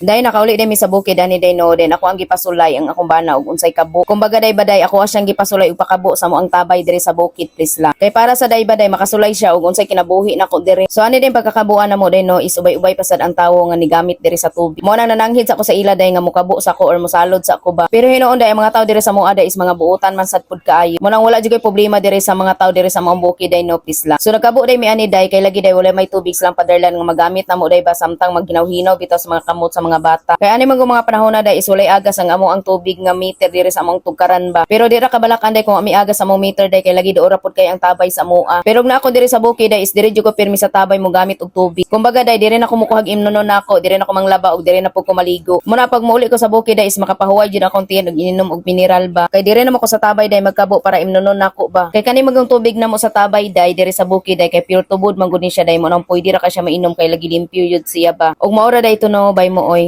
Dahil nakauli day mi sa bukid ani day no, then ako ang gipasulay ang akong bana og unsay kabo. Kumbaga day baday, ako siyang gipasulay og pakabo sa among tabay diri sa bukid, please lang. Kay para sa day baday makasulay siya og unsay kinabuhi nako diri. So ani din pagkakabuan namo day no is ubay-ubay pasad ang tawo nga nigamit diri sa tubig. Mo nang nananghid sa ko sa ila day nga mukabo sa ko or musalod sa ko ba. Pero hinuon day, ang mga tawo diri sa moa day is mga buutan man sad pud kaayo. Mo nang wala jud problema diri sa mga tawo diri sa among bukid day no, please lang. So nagkabo day mi ani day kay lagi day wala may tubig silang paderlan nga magamit namo day ba samtang maghinaw-hinaw bitaw sa mga kamot sa mga bata. Kaya ani man mga panahon na day is walay agas ang amo ang tubig nga meter diri sa among tugkaran ba. Pero di ra kabalakan day kung ami agas sa among meter day kay lagi do ora pud kay ang tabay sa amoa. Pero na ako diri sa bukid day is diri jud ko pirmi sa tabay mo gamit og tubig. Kumbaga day diri na ko mukuhag imnonon nako, diri na ko manglaba og diri na pud ko maligo. Muna pag muuli ko sa bukid day is makapahuway jud akong tiyan og ininom og mineral ba. Kay diri na mo ko sa tabay day magkabo para imnonon nako ba. Kay kani magong tubig na mo sa tabay day diri sa bukid day kay pure tubod man gud ni siya day, mo nang pwede ra ka siya mainom kay lagi limpyo yun siya ba. Og maora day to no, bay mo oy.